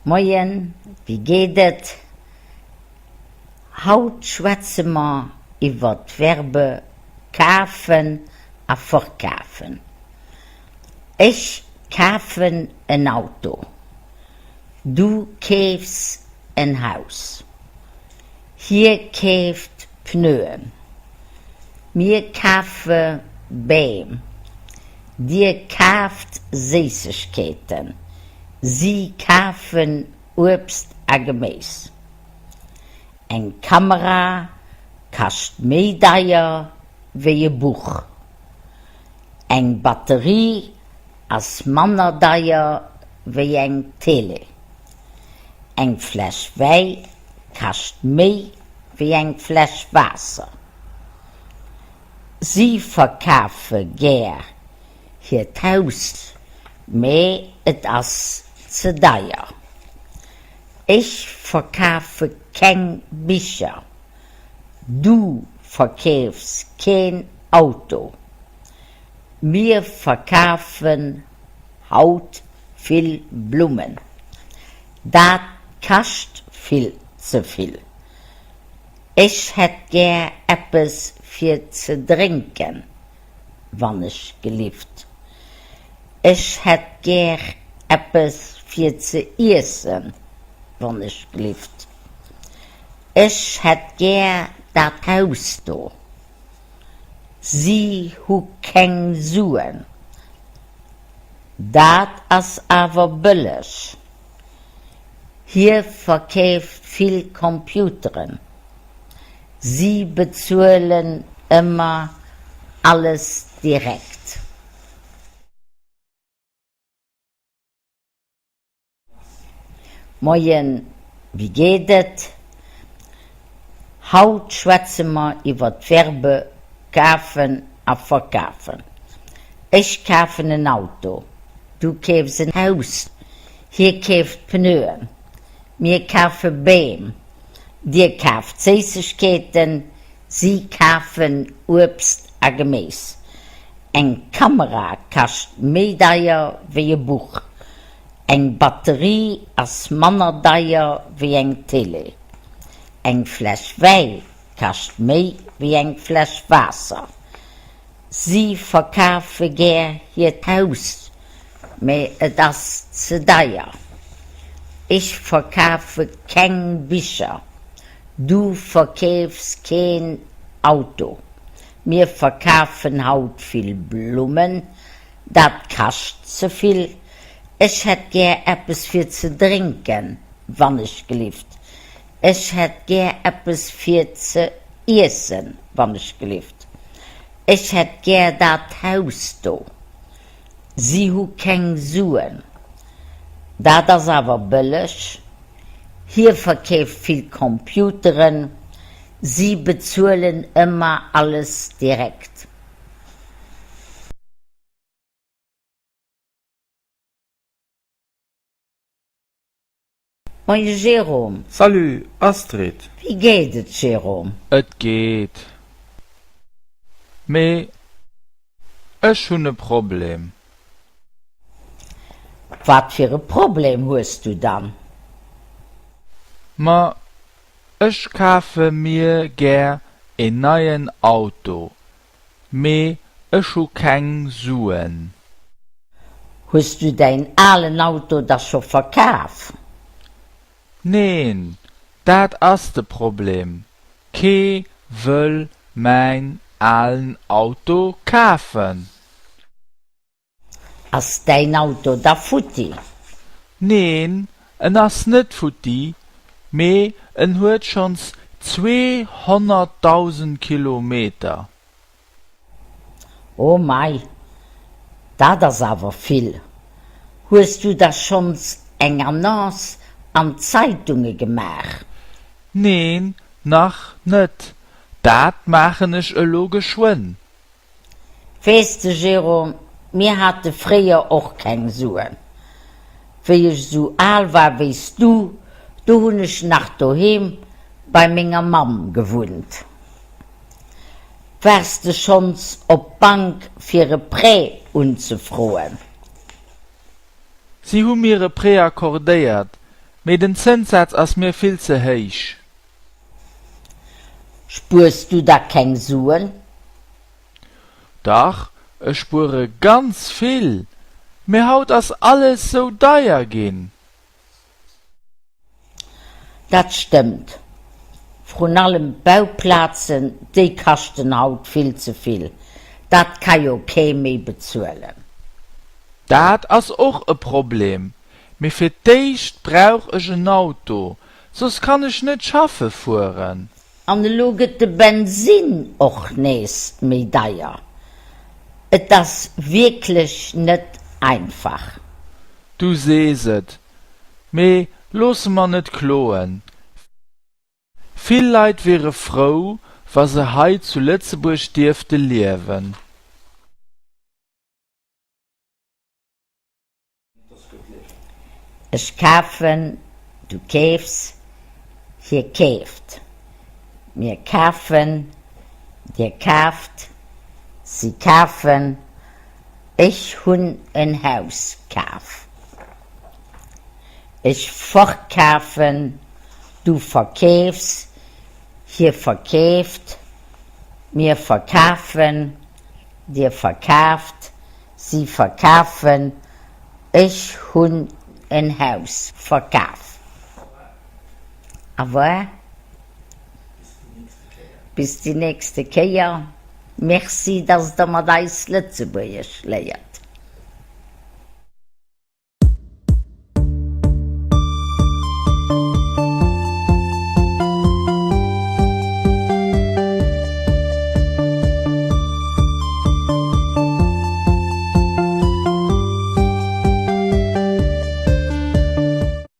Moien, wéi geet et? Haut schwätze mer iwwer d'Verbe kafen a verkafen. Ech kafen en Auto. Du keefs en Haus. Hie keeft Pneuen. Mir kafe Beem. Dir kaaft Séissegkeeten. Si kafen Uebst a Geméis. Eng Kamera kascht méi deier wéi e Buch. Eng Batterie ass manner deier wéi eng Tele. Eng Fläsch Wäi kascht méi wéi eng Fläsch Waasser. Si verkafe gär hiert Haus, mee et ass ze deier. Ech verkafe keng Bicher. Du verkeefs keen Auto. Mir verkafen haut vill Blummen. Dat kascht vill ze vill. Ech hätt gär eppes fir ze drénken, wann ech gelift. Ech hätt gär eppes fir ze iessen, wann ech gelift. Ech hätt gär dat Haus do. Si hu keng Suen. Dat ass awer bëlleg. Hie verkeeft vill Computeren. Si bezuelen ëmmer alles direkt. Moien, wéi geet et? Haut schwätze mer iwwer d'Verbe kafen a verkafen. Ech kafen en Auto. Du keefs en Haus. Hie keeft Pneuen. Mir kafe Beem. Dir kaaft Séissegkeeten. Si kafen Uebst a Geméis. Eng Kamera kascht méi deier wéi e Buch. Eng Batterie ass manner deier wéi eng Tele. Eng Fläsch Wäi kascht méi wéi eng Fläsch Waasser. Si verkafe gär hiert Haus, mä et ass ze deier. Ech verkafe keng Bicher. Du verkeefs keen Auto. Mir verkafen haut vill Blummen. Dat kascht ze vill. Ech hätt gär eppes fir ze drénken, wann ech gelift. Ech hätt gär eppes fir ze iessen, wann ech gelift. Ech hätt gär dat Haus do. Si hu keng Suen. Dat ass awer bëlleg. Hie verkeeft vill Computeren. Si bezuelen ëmmer alles direkt. Moie Jérôme. Salut Astrid. Wéi geet et Jérôme? Et geet. Mee ech hunn e Problem. Wat fir e Problem hues du dann? Ma ech kafe mir gär en neien Auto, Mee ech hu keng Suen. Hues du däin alen Auto da scho verkaf? Neen, dat ass de Problem, kee wëll mäin alen Auto kafen. Ass däin Auto da futti? Neen, en ass net futti, mee en huet schonns 200.000 Kilometer. Oh mei, dat ass awer vill. Hues du da schonns eng Annonce an d'Zeitunge gemaach? Neen, nach net, dat maachen ech elo geschwënn. Weess de Jérôme, mir hate fréier och keng Suen. Wéi ech esou al war wéi s du, do hunn ech nach doheem bei menger Mamm gewunnt. Waars de schonns op d'Bank fir e Prêt unzefroen? Si hu mir e Prêt accordéiert, Mee den Zënssaz ass mir vill ze héich. Spuers du da keng Suen? Dach, ech spuere ganz vill, mee haut ass alles sou deier ginn. Dat stëmmt. Vrun allem d'Bauplazen, déi kaschten haut vill ze vill. Dat ka jo kee méi bezuelen. Dat ass och e Problem. Mee fir d'éischt brauch ech en Auto, soss kann ech net schaffe fueren. An elo gëtt de Bensinn och nees méi deier. Et ass wierklech net einfach. Du sees et. Mee loosse mer net kloen. Vill Leit wiere frou, wa se hei zu Lëtzebuerg dierfte liewen. Ech kafen, du keefs, hie keeft, mir kafen, dir kaaft, si kafen, ech hunn en Haus kaf. Ech verkafen, du verkeefs, hie verkeeft, mir verkafen, dir verkaaft, Si verkafen, Ech hunn en Haus verkaf. Au revoir, bis déi nächste Kéier. Merci, dass Der mat eis Lëtzebuergesch léiert.